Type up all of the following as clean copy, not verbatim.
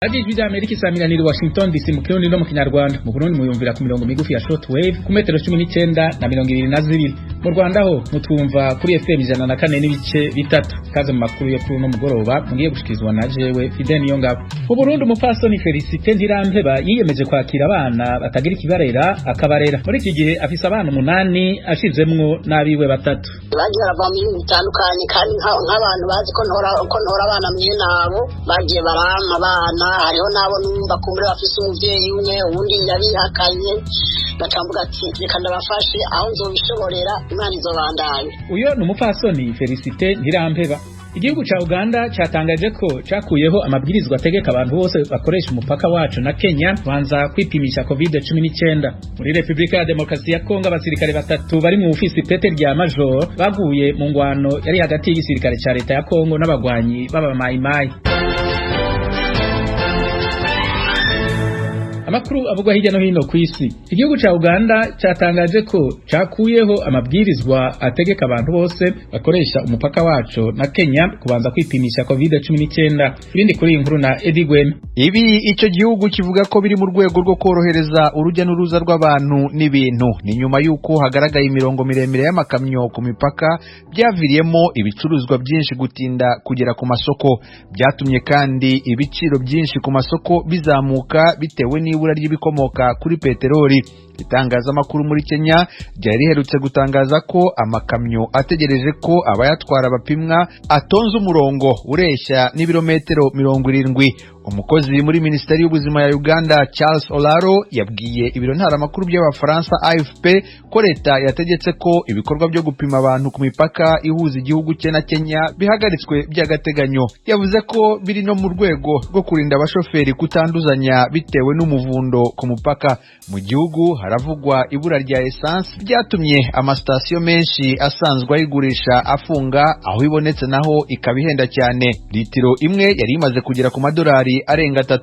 Radiyo Ijwi ry'Amerika isamiranira i Washington DC mu Kirundi no mu Kinyarwanda. Mu Burundi muyumvira ku mirongo migufi ya shortwave ku metero 19 na 22. Mu Rwanda ho mutwumva kuri FM 104.3. Kaze mu makuru yo kuri uno mugoroba mugiye gushikirizwa na jewe Fidel Niyongabo. Mu Burundi umupfasoni Felicite Ntirampeba yiyemeje kwakira abana batagira ikibarera akabarera. Muri iki gihe afise abana 8 ashizemwo n'abiwe 3. Bagiye barava mu bihugu bitandukanye kandi nk'abantu bazi ko ntora abana mwene abo bagiye barampa abana. Hariho n'abo numva kumbure bafise umuvyeyi umwe uwundi yabihakanye, bakamvuga ati reka ndabafashe aho nzobishoborera, Imana izobandanya. Uyo ni umupfasoni Felicite Ntirampeba. Igihugu ca Uganda catangaje ko cakuyeho amabwirizwa ategeka abantu bose bakoresha umupaka wacu na Kenya banza kwipimisha COVID-19. Muri Republika ya Demokarasi ya Kongo abasirikare 3 bari mu ofisi pete rya Major baguye mu ngwano yari hagati y'igisirikare ca leta ya Kongo n'abagwanyi b'abamayimayi. Amakuru avugwa hirya no hino kw'isi. Igihugu ca Uganda catangaje ko cakuyeho amabwirizwa ategeka abantu bose bakoresha umupaka waco na Kenya kubanza kwipimisha COVID-19. Ibindi kuri iyi nkuru na Eddie Gweme. Ibi icyo gihugu kivuga ko biri mu rwego rwo korohereza urujya n'uruza rw'abantu n'ibintu. Ni nyuma y'uko hagaragaye imirongo miremire y'amakamyo ku mipaka byaviriyemo ibicuruzwa byinshi gutinda kugera ku masoko. Byatumye kandi ibiciro byinshi ku masoko bizamuka bitewe n'ibura ry'ibikomoka kuri peteroli. Itangazamakuru muri Kenya ryari riherutse gutangaza ko amakamyo ategereje ko abayatwara bapimwa atonze umurongo ureshya n'ibirometero 70. Umukozi muri Minisiteri y'Ubuzima ya Uganda Charles Olaro yabwiye ibiro ntaramakuru by'Abafaransa AFP ko leta yategetse ko ibikorwa byo gupima abantu ku mipaka ihuza igihugu cye na Kenya bihagaritswe by'agateganyo. Yavuze ko biri no mu rwego rwo kurinda abashoferi kutanduzanya bitewe n'umuvundo ku mupaka. Mu gihugu haravugwa ibura rya essence ryatumye amasitasiyo menshi asanzwe ayigurisha afunga, aho ibonetse naho ikaba ihenda cyane. Litiro imwe yari imaze kugera ku madolari arenga 3.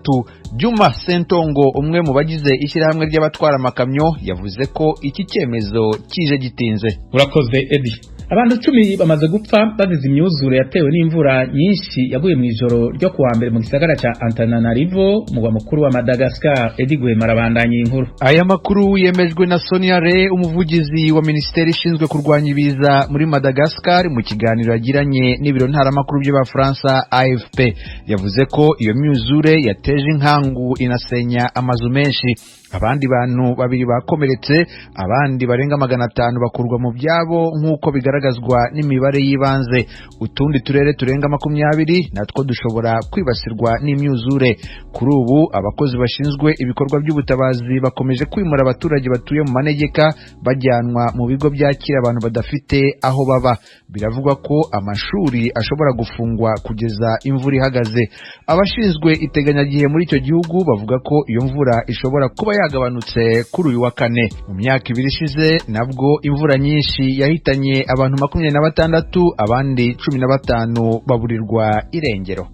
Juma Sentongo, umwe mu bagize ishyirahamwe ry'abatwara amakamyo, yavuze ko iki cyemezo kije gitinze. Urakoze Eddie. Abantu 10 bamaze gupfa bazize imyuzure yatewe n'imvura nyinshi yaguye mu ijoro ryo kuwa mbere mu gisagara ca Antananarivo, mugwa mukuru wa Madagascar. Eddie Gwema arabandanya inkuru. Aya makuru yemejwe na Sonia Re, umuvugizi wa minisiteri ishinzwe kurwanya ibiza muri Madagascar, mu kiganiro yagiranye n'ibiro ntaramakuru by'Abafaransa AFP. Yavuze ko iyo myuzure yateje inkangu inasenya amazu menshi. Abandi bantu 2 bakomeretse, abandi barenga 500 bakurwa mu byabo nk'uko bigaragazwa n'imibare y'ibanze. Utundi turere turenga 20 natwo dushobora kwibasirwa n'imyuzure. Kuri ubu abakozi bashinzwe ibikorwa by'ubutabazi bakomeje kwimura abaturage batuye mu manegeka bajyanwa mu bigo byakira abantu badafite aho baba. Biravugwa ko amashuri ashobora gufungwa kugeza imvura ihagaze. Abashinzwe iteganyagihe muri icyo gihugu bavuga ko iyo mvura ishobora kuba yagabanutse kuri uyu wa kane. Mu myaka 2 ishize nabwo imvura nyinshi yahitanye abantu 26, abandi 15 baburirwa irengero.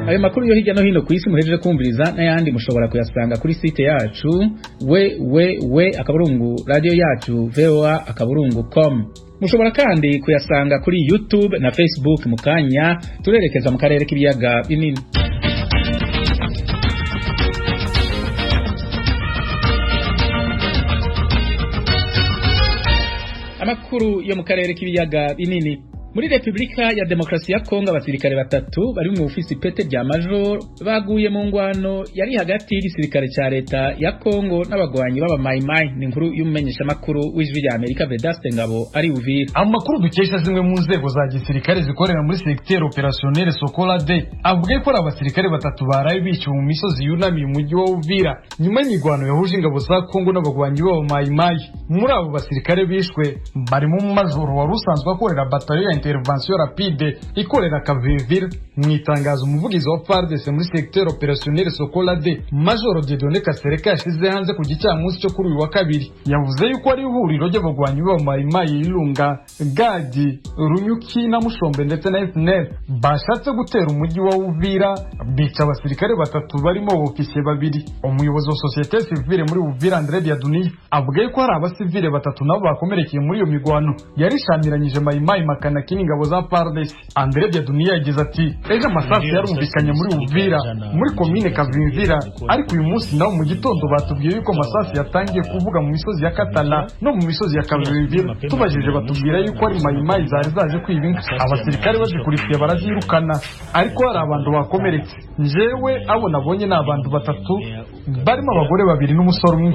Ayo makuru yo hirya no hino kw'isi muhejeje kumviriza n'ayandi mushobora kuyasanga kuri site yacu www.radio yacu voa.com. Mushobora kandi kuyasanga kuri YouTube na Facebook. Mu kanya turerekeza mu karere k'ibiyaga binini. Amakuru yo mu karere k'ibiyaga binini. Muri Republika ya Demokarasi ya Kongo abasirikare 3 bari mu ofisi pete rya Major baguye mu ngwano yari hagati y'igisirikare ca leta ya Kongo n'abagwanyi b'abamayimayi. Ni inkuru y'umumenyesha makuru w'Ijwi rya Amerika Vedaste Ngabo ari Uvira. Amakuru dukesha zimwe mu nzego za gisirikare zikorera muri secteur opérationnel Sokola D avuga ko abasirikare 3 baraye biciwe mu misozi yunamiye umujyi wa Uvira nyuma y'imigwano yahuje ingabo za Kongo n'abagwanyi b'abamayimayi. Muri abo basirikare bishwe barimo umumajoro wari usanzwe akorera batayo ya intervention rapide ikorera Kavivir. Mu itangazo umuvugizi wa FARDC muri secteur opérationnel Sokola D Major Dieudonné Kasereka yashize hanze ku gicamunsi cyo kuri uyu wa kabiri, yavuze yuko ari ihuriro ry'abagwanyi b'abamayimayi Ilunga, Gadi, Runyuki na Mushombe ndetse na FNL bashatse gutera umujyi wa Uvira bica abasirikare 3 barimo ofisiye 2. Umuyobozi wa société civile muri Uvira André Biaduni avuga yuko hari abasivile 3 nabo bakomerekeye muri iyo migwano yarishamiranyije Mayimayi Makanaki agatoki n'ingabo za FARDC. Andre Byadunia yagize ati: "Ejo amasasu yarumvikanye muri Uvira, muri komine Kavimvira, ariko uyu munsi nawo mu gitondo batubwiye yuko amasasu yatangiye kuvuga mu misozi ya Katana no mu misozi ya Kavimvira. Tubajije batubwira yuko ari mayimayi zari zaje kwiba inka, abasirikare bazikurikiye barazirukana, ariko hari abantu bakomeretse. Njyewe abo nabonye ni abantu batatu barimo abagore babiri n'umusore umwe."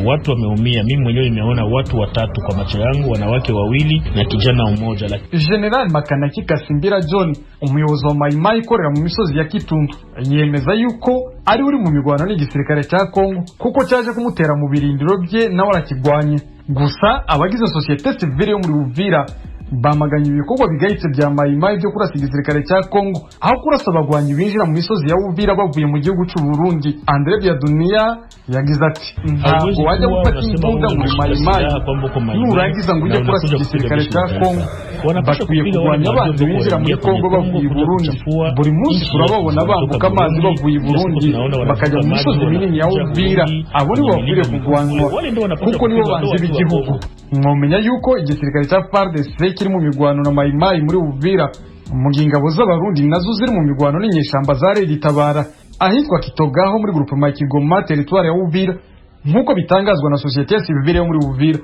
Watu wameumia, mimi mwenyewe nimeona watu watatu kwa macho yangu, wanawake wawili na kijana mmoja. General Makanaki Kasimbira John, umuyobozi wa Mayimayi ikorera mu misozi ya Kitundu, yemeza yuko ari uri mu mirwano n'igisirikare cya Kongo kuko cyaje kumutera mu birindiro bye nawe arakigwanye. Gusa abagize sosiyete sivile yo muri Uvira bamaganye ibikorwa bigayitse bya Mayimayi byo kurasa igisirikare cya Kongo aho kurasa abagwanyi binjira mu misozi ya Uvira bavuye mu gihugu cy'u Burundi. Andre Byadunia yagize ati: "Ntabwo wajya gufata imbunda muri Mayimayi nurangiza ngo ujye kurasa igisirikare cya Kongo. Bakwiye kurwanya abanzi binjira muri Kongo bavuye i Burundi. Buri munsi turababona bambuka amazi bavuye i Burundi bakajya mu misozi minini ya Uvira. Abo nibo bakwiriye kurwanywa kuko nibo banzi b'igihugu." Mwomenya yuko igisirikare cya FARDC kiri mu mirwano na Mayimayi muri Uvira, mu gihe ingabo z'Abarundi nazo ziri mu mirwano n'inyeshyamba za Red Tabara ahitwa Kitogaho muri groupement Kigoma, territoire ya Uvira, nk'uko bitangazwa na sosiyete sivile yo muri Uvira.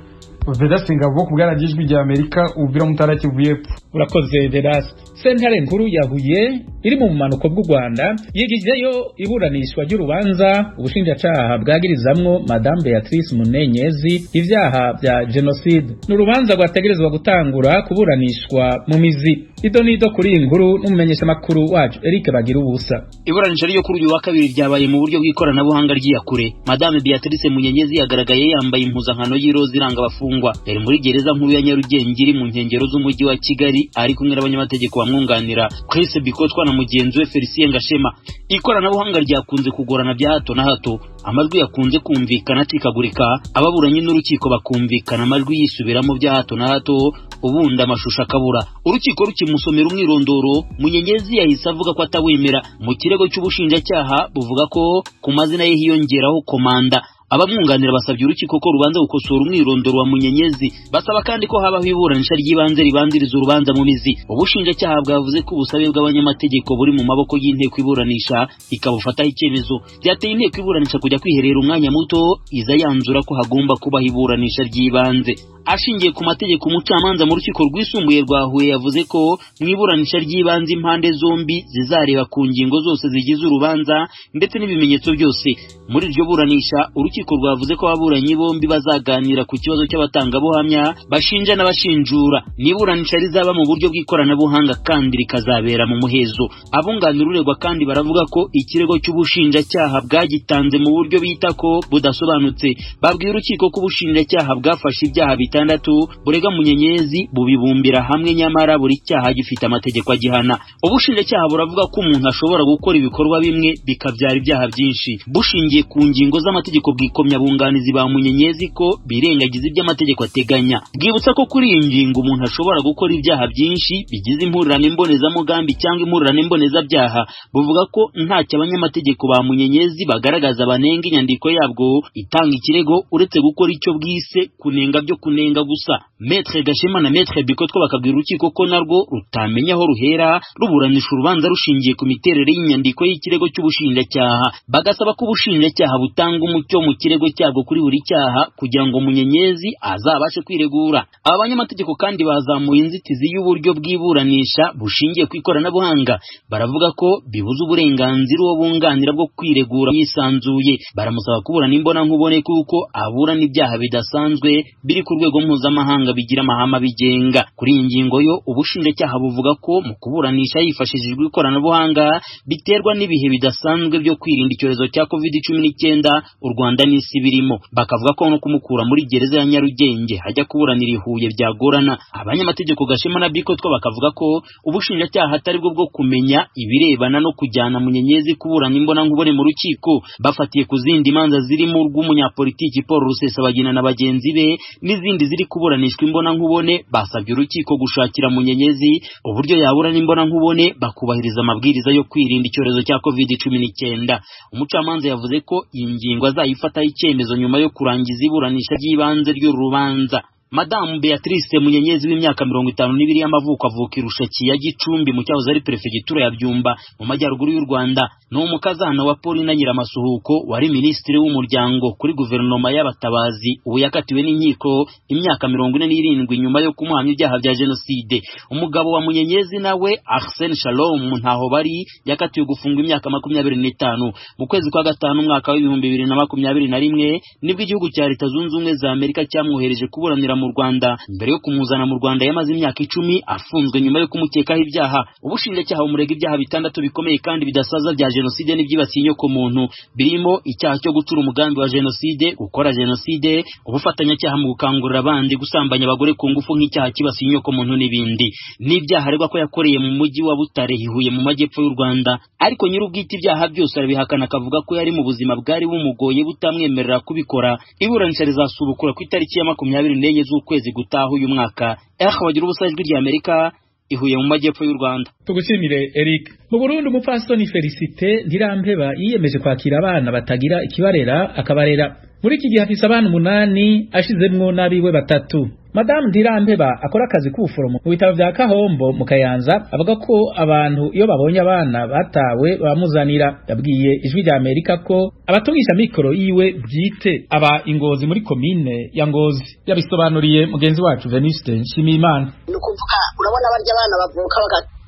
Vedaste Ngabo ku bwaragijwi rya Amerika, Uvira, Mutara, Kivu y'Epfo. Urakoze Vedaste. Sentare nkuru ya Huye iri mu bumanuko bw'u Rwanda yigijeyo iburanishwa ry'urubanza ubushinjacaha bwagirizamwo Madame Beatrice Munyenyezi ivyaha vya genocide. Ni urubanza rwategerezwa gutangura kuburanishwa mu mizi. Ido nido kuri iyi nkuru n'umumenyeshamakuru wacu Eric Bagira ubusa. Iburanisha ryo kuri uyu wa kabiri ryabaye mu buryo bw'ikoranabuhanga ry'iyakure. Madame Beatrice Munyenyezi yagaragaye yambaye impuzankano y'iroza iranga abafungwa. Yari muri gereza nkuru ya Nyarugenge iri mu nkengero z'umujyi wa Kigali, ari kumwe n'abanyamategeko bamwunganira Chris Bikotwa na mugenzi we Felicien Gashema. Ikoranabuhanga ryakunze kugorana bya hato na hato, amajwi yakunze kumvikana acikagurika, ababuranyi n'urukiko bakumvikana amajwi yisubiramo bya hato na hato, ubundi amashusho akabura. Urukiko rukimusomera umwirondoro, Munyenyezi yahise avuga ko atawemera. Mu kirego cy'ubushinjacyaha buvuga ko ku mazina ye hiyongeraho komanda. Abamwunganira basabye urukiko ko rubanza gukosora umwirondoro wa Munyenyezi, basaba kandi ko habaho iburanisha ry'ibanze ribanziriza urubanza mu mizi. Ubushinjacyaha bwavuze ko ubusabe bw'abanyamategeko buri mu maboko y'inteko iburanisha ikabufataho icyemezo. Byateye inteko iburanisha kujya kwiherera umwanya muto, iza yanzura ko hagomba kubaho iburanisha ry'ibanze. Ashingiye ku mategeko, umucamanza mu rukiko rwisumbuye rwa Huye yavuze ko mu iburanisha ry'ibanze impande zombi zizareba ku ngingo zose zigize urubanza ndetse n'ibimenyetso byose. Muri iryo buranisha urukiko rwavuze ko ababuranyi bombi bazaganira ku kibazo cy'abatangabuhamya bashinja n'abashinjura. N'iburanisha rizaba mu buryo bw'ikoranabuhanga kandi rikazabera mu muhezo. Abunganira uregwa kandi baravuga ko ikirego cy'ubushinjacyaha bwagitanze mu buryo bita ko budasobanutse. Babwiye urukiko ko ubushinjacyaha bwafashe ibyaha bitandatu burega Munyenyezi bubibumbira hamwe, nyamara buri cyaha gifite amategeko agihana. Ubushinjacyaha buravuga ko umuntu ashobora gukora ibikorwa bimwe bikabyara ibyaha byinshi. Bushingiye ku ngingo z'amategeko bwikomya abunganizi ba Munyenyezi ko birengagiza ibyo amategeko ateganya. Bwibutsa ko kuri iyi ngingo umuntu ashobora gukora ibyaha byinshi bigize impurirane mbonezamugambi cyangwa impurirane mbonezabyaha. Buvuga ko ntacyo abanyamategeko ba Munyenyezi bagaragaza banenga inyandiko yabwo itanga ikirego, uretse gukora icyo bwise kunenga byo kunenga gusa. Maître Gashema na Maître Bikotwa bakabwira urukiko ko narwo rutamenya aho ruhera ruburanisha urubanza rushingiye ku miterere y'inyandiko y'ikirego cy'ubushinjacyaha. Bagasaba ko ubushinjacyaha butanga umucyo mu kirego cyabwo kuri buri cyaha kugira ngo Munyenyezi azabashe kwiregura. Aba banyamategeko kandi bazamuye inzitizi y'uburyo bw'iburanisha bushingiye ku ikoranabuhanga. Baravuga ko bibuza uburenganzira uwo bunganira bwo kwiregura yisanzuye. Baramusaba kuburana imbonankubone kuko aburana ibyaha bidasanzwe biri ku rwego mpuzamahanga bigira amahame abigenga. Kuri iyi ngingo yo ubushinjacyaha buvuga ko mu kuburanisha hifashishijwe ikoranabuhanga biterwa n'ibihe bidasanzwe byo kwirinda icyorezo cya COVID-19 u Rwanda n'isi birimo. Bakavuga ko no kumukura muri gereza ya Nyarugenge hajya kuburanira i Huye byagorana. Abanyamategeko Gashema na Bikotwa bakavuga ko ubushinjacyaha atari bwo bwo kumenya ibirebana no kujyana Munyenyezi kuburana imbonankubone mu rukiko. Bafatiye ku zindi manza zirimo urw'umunyapolitiki Paul Rusesabagina na bagenzi be n'izindi ziri kuburanishwa imbonankubone, basabye urukiko gushakira Munyenyezi uburyo yaburana imbonankubone bakubahiriza amabwiriza yo kwirinda icyorezo cya COVID-19. Umucamanza yavuze ko iyi ngingo azayifataho icyemezo nyuma yo kurangiza iburanisha ry'ibanze ry'uru rubanza. Madamu Beatrice Munyenyezi w'imyaka 52 y'amavuko avuka i Rushaki ya Gicumbi mu cyahoze ari perefegitura ya Byumba mu majyaruguru y'u Rwanda. Ni umukazana wa Paulina Nyiramasuhuko wari minisitiri w'umuryango kuri guverinoma y'abatabazi, ubu yakatiwe n'inkiko imyaka 47 nyuma yo kumuhamya ibyaha bya jenoside. Umugabo wa Munyenyezi nawe Arsene Shalom ntaho bari yakatiwe gufungwa imyaka 25. Mu kwezi kwa gatanu umwaka wa 2021 nibwo igihugu cya Leta Zunze Ubumwe za Amerika cyamwohereje kuburanira mu Rwanda. Mbere yo kumuzana mu Rwanda yamaze imyaka 10 afunzwe nyuma yo kumukekaho ibyaha. Ubushinjacyaha bumurega ibyaha 6 bikomeye kandi bidasaza bya jenoside n'ibyibasiye inyoko muntu, birimo icyaha cyo gucura umugambi wa jenoside, gukora jenoside, ubufatanyacyaha mu gukangurira abandi gusambanya abagore ku ngufu nk'icyaha kibasiye inyoko muntu n'ibindi. N'ibyaha aregwa ko yakoreye mu mujyi wa Butare Huye mu majyepfo y'u Rwanda, ariko nyir'ubwite ibyaha byose arabihakana akavuga ko yari mu buzima bwari bumugoye butamwemerera kubikora. Iburanisha rizasubukura ku itariki ya 24 z'ukwezi gutaha uyu mwaka. Bagira ubusa, Ijwi rya Amerika, ihuye mu majyepfo y'u Rwanda. Tugushimire Eric. Mu Burundi umupfasoni Felicite Ntirampeba yiyemeje kwakira abana batagira ikibarera akabarera. Muri iki gihe afise abana 8 ashizemwo n'abiwe 3. Madame Ntirampeba akora akazi k'ubuforomo mu bitaro vya Kahombo mu Kayanza, avuga ko abantu iyo babonye abana batawe bamuzanira. Yabwiye Ijwi rya Amerika ko abatungisha mikoro yiwe bwite aba Ingozi muri komine ya Ngozi. Yabisobanuriye mugenzi wacu Veniste Nshimiyimana. Ni ukuvuga urabona barya abana bavuka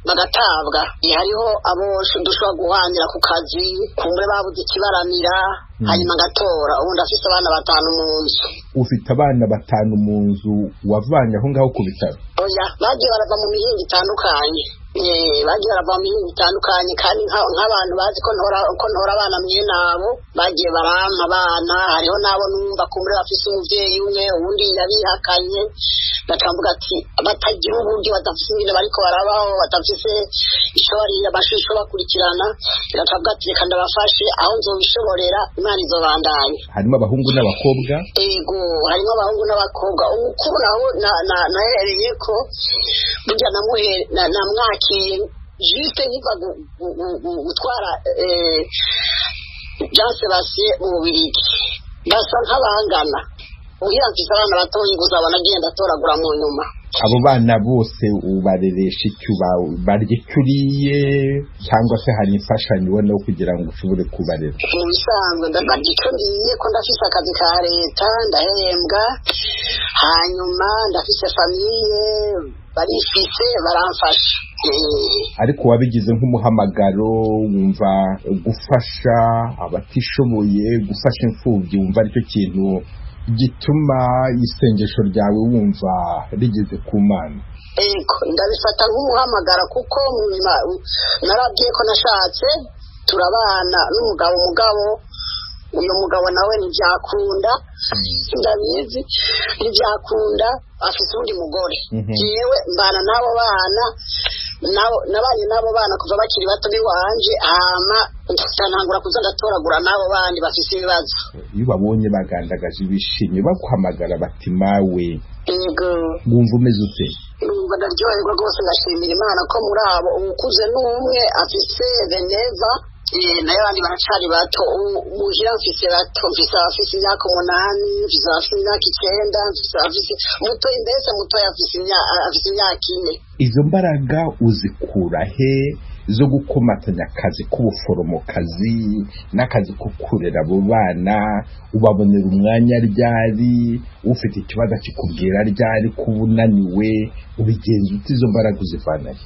bagatabwa, hariho abo dushobora guhanira ku kazi kumbure babuze ikibaramira, hanyuma ngatora. Ubu ndafise abana 5 mu nzu. Ufite abana 5 mu nzu wavanye aho ngaho ku bitaro? Oya, bagiye barava mu mihingo itandukanye. Bagiye barava mu mihingo itandukanye, kandi nk'abantu bazi ko ntora abana mwene abo bagiye barampa abana. Hariho n'abo numva kumbure bafise umuvyeyi umwe, uwundi yabihakanye. Bakamvuga ati batagira uburyo, badafise ingene bariko barabaho, badafise ico barira, amashuri ico bakurikirana. Bakavuga ati reka ndabafashe aho nzobishoborera, Imana izobandanya. Harimo abahungu n'abakobwa? Ego, harimo abahungu n'abakobwa. Umukuru naho nahereye ko burya namwakiye juste nkiva gutwara Jean Sebastien mu Bubirigi, basa nk'abangana. Muhira mfise abana batoyi gusa banagenda atoragura mu nyuma. Abo bana bose ubareresha icyo barya, icyo uriye, cyangwa se hari imfashanyo ubona kugira ngo ushobore kubarera? Mu bisanzwe ndabarya icyo ndiye, ko ndafise akazi ka leta ndahembwa, hanyuma ndafise famiye barifise baramfasha. Ariko wabigize nk'umuhamagaro, wumva gufasha abatishoboye, gufasha imfubyi, wumva aricyo kintu gituma isengesho ryawe wumva rigeze ku Mana? Ego, ndabifata nk'umuhamagara kuko narabwiye ko nashatse turabana n'umugabo, umugabo uyu mugabo nawe ntibyakunda, ndabizi ntibyakunda, afise undi mugore. Jewe mbana n'abo bana, nabanye n'abo bana kuva bakiri bato biwanje, hama ntangura kuza ndatoragura n'abo bandi bafise ibibazo. Iyo babonye bagandagaje bishimye baguhamagara bati mawe, yego, wumva umeze ute? Numva ndaryoherwa rwose, ndashimira Imana ko muri abo ukuze n'umwe afise Veneza, nayo abandi baracari bato. Muhira mfise bato, mfise abafise imyaka 8, mfise abafise imyaka 9, mfise abafise mutoyi, mbese mutoyi afise imyaka 4. Izo mbaraga uzikura he zo gukomatanya akazi k'ubuforomokazi n'akazi ko kurera abo bana? Ubabonera umwanya ryari? Ufite ikibazo akikubwira ryari kuba unaniwe? Ubigenza ute? Izo mbaraga uzivanahe?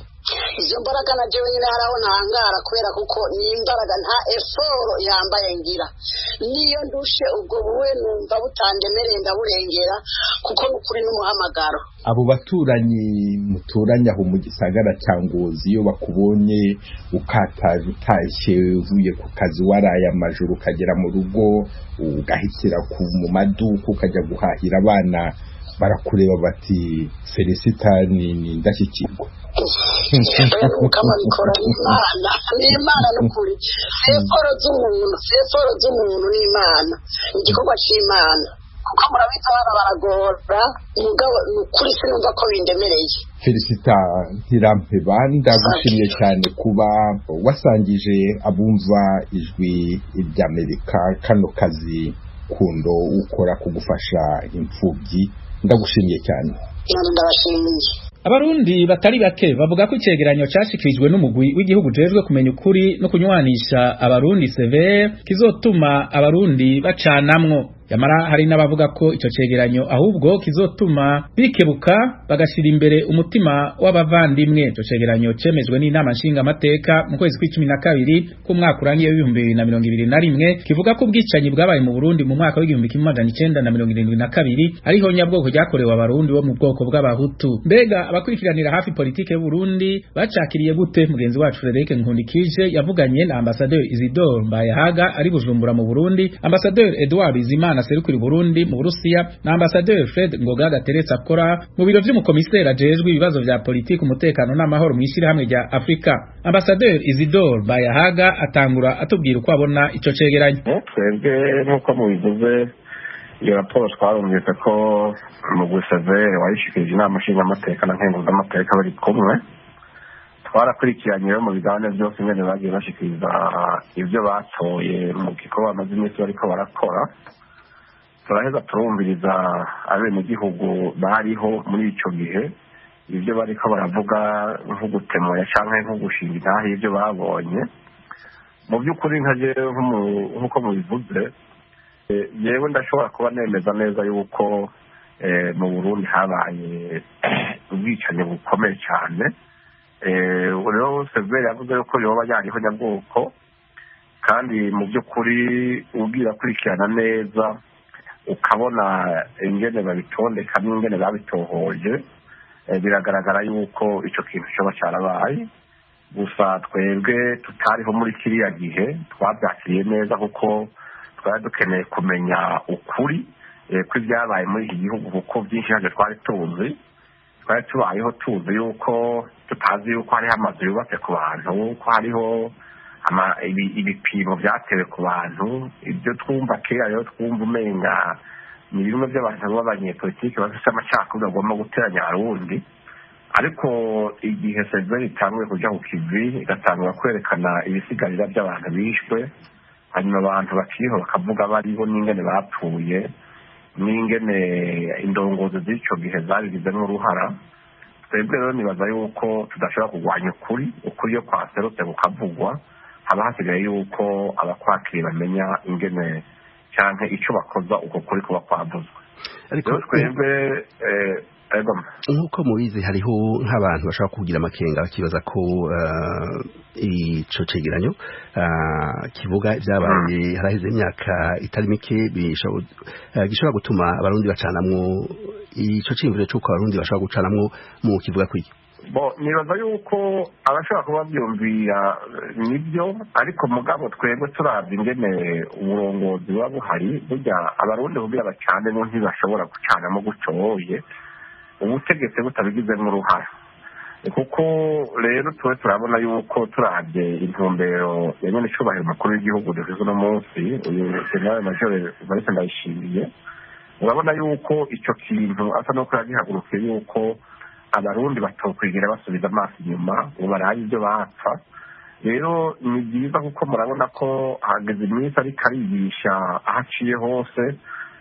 Izo mbaraga na jewe nyine haraho ntangara, kubera kuko ni imbaraga nta effort yambaye ngira. Niyo ndushe ubwo buwe numva butandemereye ndaburengera, kuko nukuri n'umuhamagaro. Abo baturanyi muturanye aho mu gisagara cya Ngozi, iyo bakubonye ukataje utashye uvuye ku kazi waraye amajoro, ukagera mu rugo ugahitira mu maduka ukajya guhahira abana, barakureba bati Felicita ni indashyikirwa? Mukama bikora n'Imana, n'Imana n'ukuri. Seforo z'umuntu, seforo z'umuntu n'Imana, igikorwa c'Imana. Kuko murabizi abana baragora, mugabo n'ukuri sinumva ko bindemereye. Felicita Ntirampeba, ndagushimye cyane kuba wasangije abumva Ijwi ry'Amerika kano kazi kundo ukora kugufasha imfubyi. Ndagushimiye cyane. Ndabashimiye. Abarundi batari bake bavuga ko icegeranyo cashikirijwe n'umugwi w'igihugu ujejwe kumenya ukuri no kunywanisha abarundi severe kizotuma abarundi bacanamwo. Yamara hari n'abavuga ko ico cegeranyo ahubwo kizotuma bikebuka bagashira imbere umutima w'abavandimwe. Ico cegeranyo cemejwe n'inama nshinga amateka mu kwezi kw'icumi na kabiri k'umwaka urangiye w'2021, kivuga ko ubwicanyi bwabaye mu Burundi mu mwaka w'1972 ariho nyabwoko ryakorewe abarundi bo mu bwoko bw'abahutu. Mbega abakurikiranira hafi politike y'u Burundi bacakiriye gute? Mugenzi wacu Frederic Nkundikije yavuganye na Ambassadeur Isidore Mbayahaga ari Bujumbura mu Burundi, Ambassadeur Edouard Bizimana aserukira Burundi mu Burusiya na Ambassadeur Fred Ngoga Gateretse akora mu biro vy'umukomisera ajejwe ibibazo vya politike, umutekano n'amahoro mu ishirahamwe rya Afrika. Ambassadeur Isidore Mbayahaga atangura atubwira uko abona ico cegeranyo. Twebwe nk'uko mubivuze, iyo raporo twarumvise ko mugwi Severe wayishikirije inama nshingamateka na nkenguzamateka bari kumwe. Twarakurikiranye rero mu biganiro byose ingene bagiye bashikiriza ibyo batoye mu gikorwa bamaze iminsi bariko barakora. Turaheza turumviriza abenegihugu bariho muri ico gihe ibyo bariko baravuga, nko gutemoya canke nko gushinga intahe y'ibyo babonye. Mu by'ukuri nka jewe, nk'uko mubivuze, yewe ndashobora kuba nemeza neza yuko mu Burundi habaye ubwicanyi bukomeye cyane. Rero Severe yavuze yuko yoba yariho nyabwoko, kandi mu by'ukuri ubwira akurikirana neza ukabona ingene babitondeka n'ingene babitohoje, biragaragara yuko ico kintu coba carabaye. Gusa twebwe tutariho muri kiriya gihe twabyakiriye neza, kuko twari dukeneye kumenya ukuri kw'ibyabaye muri iki gihugu, kuko byinshi ntabyo twari tuzi. Twari tubayeho tuzi yuko tutazi yuko hariho amazu yubatse ku bantu, ko hariho ibipimo byatewe ku bantu. Ibyo twumva kera rero twumva umenga ni bimwe by'abantu b'abanyepolitike bafise amacakubiri bagomba guteranya abarundi. Ariko igihe Severe itanguye kuja ku kivi, igatangura kwerekana ibisigarira by'abantu bishwe, hanyuma abantu bakiriho bakavuga bariho n'ingene bapfuye n'ingene indongozi z'ico gihe zabigizemwo uruhara, twebwe rero nibaza yuko tudashobora kurwanya ukuri. Ukuri iyo kwaserutse kukavugwa, haba hasigaye yuko abakwakiriye bamenya ingene canke ico bakoza uko kuri kuba kwavuzwe. Ariko twebwe nk'uko mubizi, hariho nk'abantu bashobora kugira amakenga bakibaza ko ico cegeranyo kivuga ibyabaye haraheze imyaka itari mike gishobora gutuma abarundi bacanamwo. Ico ciyumviro c'uko abarundi bashobora gucanamwo mu kivuga kwiki? Bo nibaza yuko abashobora kuba byumvira nibyo, ariko mugabo twebwe turavye ingene uburongozi buba buhari, burya abarundi kugira bacanemo ntibashobora gucanamo gucoye ubutegetsi butabigizemwo uruhara. Kuko rero tuwe turabona yuko turavye intumbero ya nyene icubahiro umukuru w'igihugu dufise uno munsi, uyu General Major Evariste Ndayishimiye, urabona yuko ico kintu asa nuko yagihagurukiye, yuko abarundi batokwigira basubiza amaso inyuma ngo barabe ibyo bapfa. Rero ni byiza kuko murabona ko hageze iminsi ariko arigisha aho aciye hose,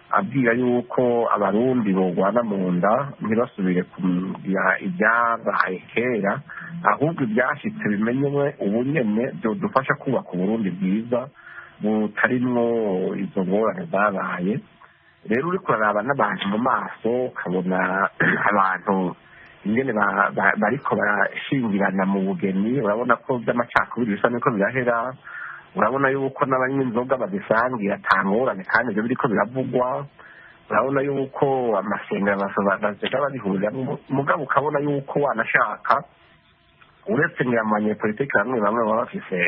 abwira yuko abarundi bogwana mu nda, ntibasubire kugira ibyabaye kera, ahubwo ibyashitse bimenyewe ubu nyene byodufasha kubaka uburundi bwiza butarimwo izo ngorane zabaye. Rero uriko uraraba n'abantu mu maso, ukabona abantu ingene bariko barashingirana mu bugeni, urabona ko by'amacakubiri bisa nuko birahera. Urabona yuko n'abanywa inzoga bazisangira ata ngorane, kandi ibyo biriko biravugwa. Urabona yuko amasengero bazega babihuriramwo, mugabo ukabona yuko wanashaka uretse ngira mu banyepolitike bamwe bamwe baba bafise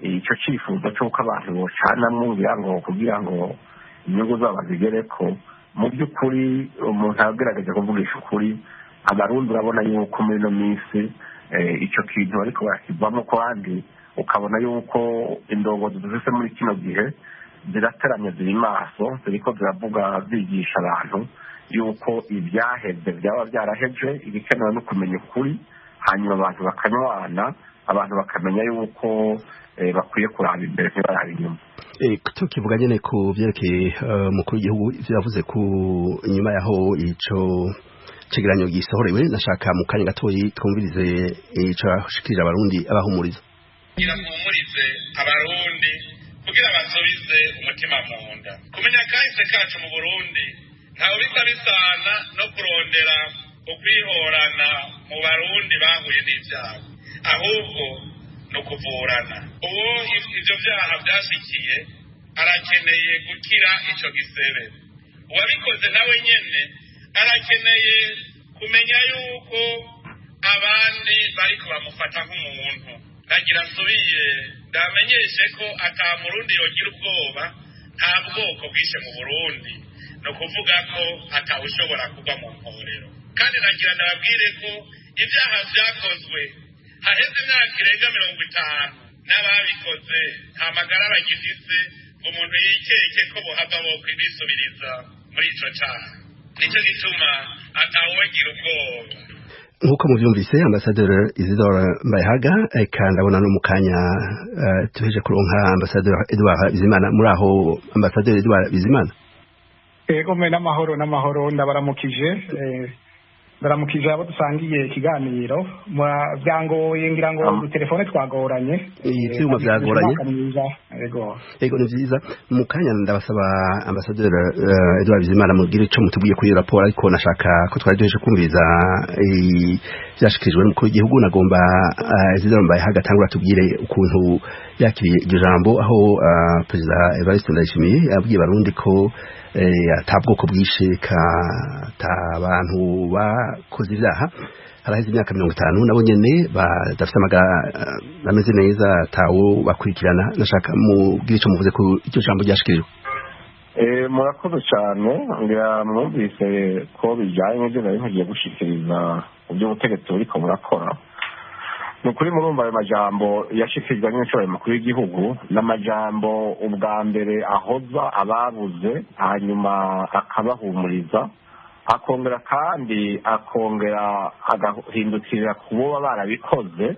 ico cifuzo c'uko abantu bocanamwo ngira ngo kugira ngo inyungu zabo bazigereko. Mu by'ukuri umuntu agerageje kuvugisha ukuri, abarundi urabona yuko muri ino minsi ico kintu bariko barakivamwo, kandi ukabona yuko indongozi dufise muri kino gihe zirateramye, ziri maso, ziriko ziravuga zigisha abantu yuko ibyaheze byaba byaraheje, ibikenewe no kumenya ukuri, hanyuma abantu bakanywana. Abantu bakamenya yuko bakwiye kuraba imbere ntibaraba inyuma. Tukivuga nyene ku vyerekeye umukuru w'igihugu, ivyo yavuze ku nyuma yaho ico cegeranyo gisohorewe, nashaka mu kanya gatoyi twumvirize ico ashikirije Abarundi abahumuriza. Kugira mpumurize Abarundi, kugira basubize umutima mu nda. Kumenya kahise kacu mu Burundi ntawe bisa bisana no kurondera ukwihorana mu Barundi bahuye n'ibyago, ahubwo ni ukuvurana. Uwo ivyo vyaha vyashikiye arakeneye gukira ico gisebe, uwabikoze nawe nyene arakeneye kumenya yuko abandi bariko bamufata nk'umuntu. Nagira nsubiye ndamenyeshe ko ata Murundi yogira ubwoba, nta bwoko bwishe mu Burundi, ni ukuvuga ko atawushobora kugwa mu mporero. Kandi nagira ndababwire ko ibyaha vyakozwe haheze imyaka irenga 50, n'ababikoze nta magara bagifise ngo umuntu yikeke ko bohava bokwibisubiriza muri ico caha. Nico gituma atawogira ubwoba. Nkuko muvyumvise, Ambasaderi Isidore Mbayahaga, eka ndabona no mu kanya tuheje kuronka Ambasaderi Edouard Bizimana. Muri aho, Ambasaderi Edouard Bizimana? Ego me, n'amahoro, n'amahoro, ndabaramukije, ndaramukije abo dusangiye ikiganiro. Byangoye, ngira ngo telefone twagoranye. Ivyuma vyagoranye. Ego. Ego, ni vyiza. Mu kanya ndabasaba, Ambasaderi Edouard Bizimana, mubwire ico mutubwiye kuri iyo raporo, ariko nashaka ko twari duheje kumviriza vyashikirijwe n'umukuru w'igihugu, nagomba Isidore Mbayahaga atangura tubwire ukuntu yakiriye iryo jambo, aho Perezida Evariste Ndayishimiye yabwiye Barundi ko ata bwoko bwishe, ka ata bantu bakoze ivyaha haraheze imyaka 50 nabo nyene badafite amagara ameze neza, atawo bakurikirana. Nashaka mubwire ico muvuze ku iryo jambo ryashikirijwe. Murakoze cyane. Ngira mwumvise ko bijyanye n'ibyo nari nkagiye gushikiriza mu by'ubutegetsi buriko burakora. Ni ukuri, murumva ayo majambo yashikirijwe n'inshuro mukuru w'igihugu n'amajambo ubwa mbere ahoza ababuze, hanyuma akabahumuriza, akongera kandi akongera agahindukirira ku boba barabikoze,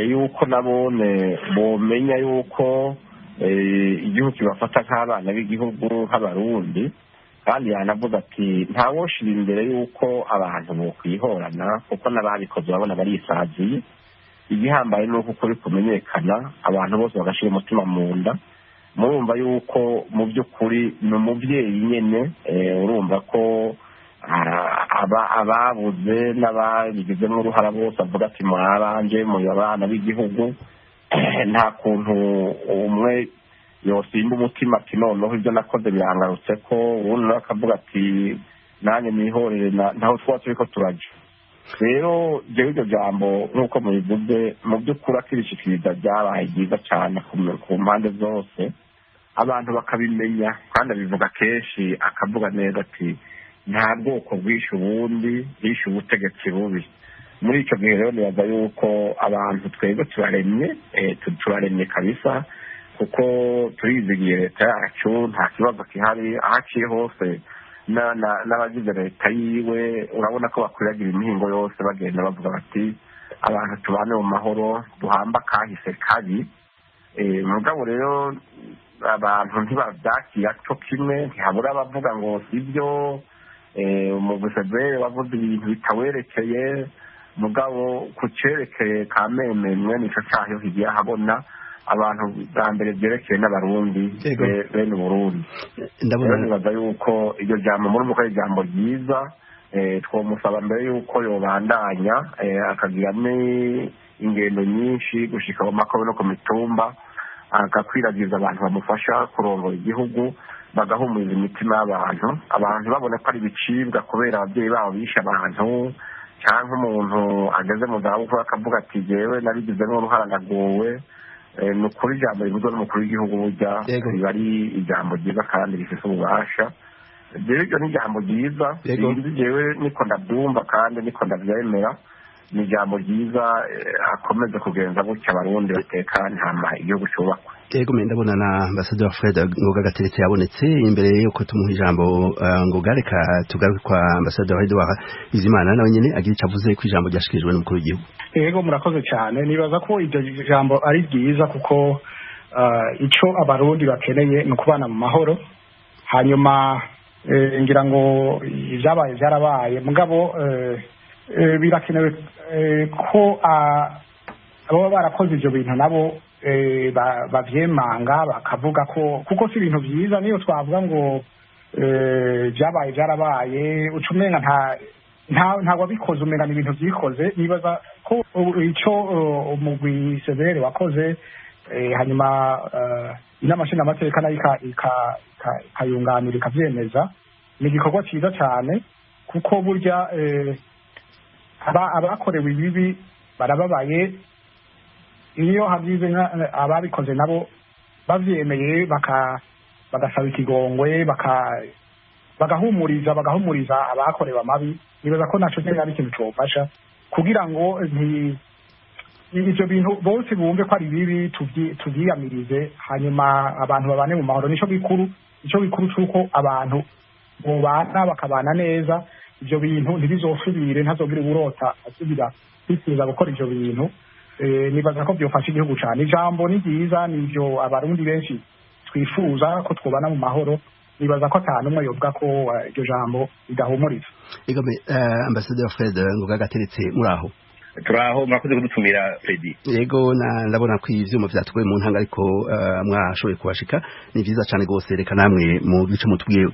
yuko nabone bomenya yuko igihugu kibafata nk'abana b'igihugu, nk'Abarundi. Kandi yanavuga ati ntawoshira imbere yuko abantu bokwihorana, kuko n'ababikoze babona barisaziye. Igihambaye ni uko ukuri kumenyekana, abantu bose bagashira umutima mu nda. Murumva yuko mu by'ukuri ni umubyeyi nyene. Urumva ko ababuze n'ababigizemo uruhara bose avuga ati muri abanje, muri abana b'igihugu. Nta kuntu umwe yosimba umutima ati noneho ibyo nakoze birangarutse, ko ubundi nawe akavuga ati nanjye nihorere. Ntaho twaba turiko turaja. Rero jewe iryo jambo, nk'uko mubivuze, mu by'ukuri akirishikiriza ryabaye ryiza cyane ku mpande zose, abantu bakabimenya. Kandi abivuga kenshi, akavuga neza ati nta bwoko bwishe ubundi, bwishe ubutegetsi bubi. Muri icyo gihe rero nibaza yuko abantu twebwe turaremye, turaremye kabisa, kuko turizigiye leta yacu, nta kibazo gihari. Aho aciye hose n'abagize leta yiwe, urabona ko bakwiragira imihingo yose, bagenda bavuga bati abantu tubane mu mahoro, duhamba kahise kabi. Mugabo rero abantu ntibabyakira cyo kimwe, ntihabura abavuga ngo sibyo, umugusebe wavuze ibintu bitawerekeye. Mugabo ku cerekeye kameme mwene ico caho kigiye ahabona, abantu bwa mbere byerekeye n'Abarundi bene Burundi. Ndabona nibaza yuko iryo jambo, murumva ko ari ijambo ryiza. Twomusaba mbere yuko yobandanya akagira ingendo nyinshi gushika mu makobe no ku mitumba, agakwiragiza abantu bamufasha kurongora igihugu, bagahumuriza imitima y'abantu, abantu babona ko ari ibicibwa kubera ababyeyi babo bishe abantu, cyangwa umuntu ageze mu zabukuru akavuga ati jewe nabigizemo uruhara, ndagowe. Ni ukuri, ijambo rivuzwe n'umukuru w'igihugu burya riba ari ijambo ryiza kandi rifite ububasha. Rero iryo ni ijambo ryiza, jewe niko ndabyumva kandi niko ndabyemera. Ni ijambo ryiza, akomeze kugenza gutya, Abarundi batekane, hama igihugu cyubakwe. Yego, ndabona na Ambassadeur Fred Ngoga Gateretse yabonetse. Imbere yuko tumuha ijambo, Ngoga, reka tugaruke kwa Ambassadeur Edouard Bizimana, nawe nyene agira ico avuze ku ijambo ryashikirijwe n'umukuru w'igihugu. Yego, murakoze cyane. Nibaza ko iryo jambo ari ryiza, kuko ico Abarundi bakeneye ni ukubana mu mahoro. Hanyuma ngira ngo ibyabaye byarabaye, mugabo birakenewe ko ababa barakoze ibyo bintu nabo bavyemanga, bakavuga ko, kuko si ibintu byiza. Niyo twavuga ngo byabaye byarabaye, uca umenga nta wabikoze, umenga ni ibintu byikoze. Nibaza ko ico umugwi CVR wakoze, hanyuma inama nshingamateka nayo ikayunganira, ikavyemeza, ni igikorwa cyiza cyane, kuko burya abakorewe ibibi barababaye. Iyo hagize ababikoze nabo bavyemeye, bagasaba ikigongwe, bagahumuriza abakorewe amabi, nibaza ko naco nyene ari ikintu cofasha kugira ngo ivyo bintu bose bumve ko ari bibi, tuvyiyamirize, hanyuma abantu babane mu mahoro. Nico gikuru, ico gikuru c'uko abantu bobana, bakabana neza. Ivyo bintu ntibizosubire, ntazogire uburota asubira kwifuza gukora ivyo bintu. Nibaza ko byofasha igihugu cyane. Ijambo ni ryiza, nivyo Abarundi benshi twifuza, ko twobana mu mahoro. Nibaza ko ata n'umwe yovuga ko iryo jambo ridahumuriza. Egome, Ambassadeur Fred Ngoga Gateretse, muraho? Turaho, murakoze kudutumira, Fredi. Yego, na ndabona ko ivyuma vyatugoye mu ntanga, ariko mwashoboye kubashika, ni vyiza cane gose. Reka namwe mu gice mutubwiye.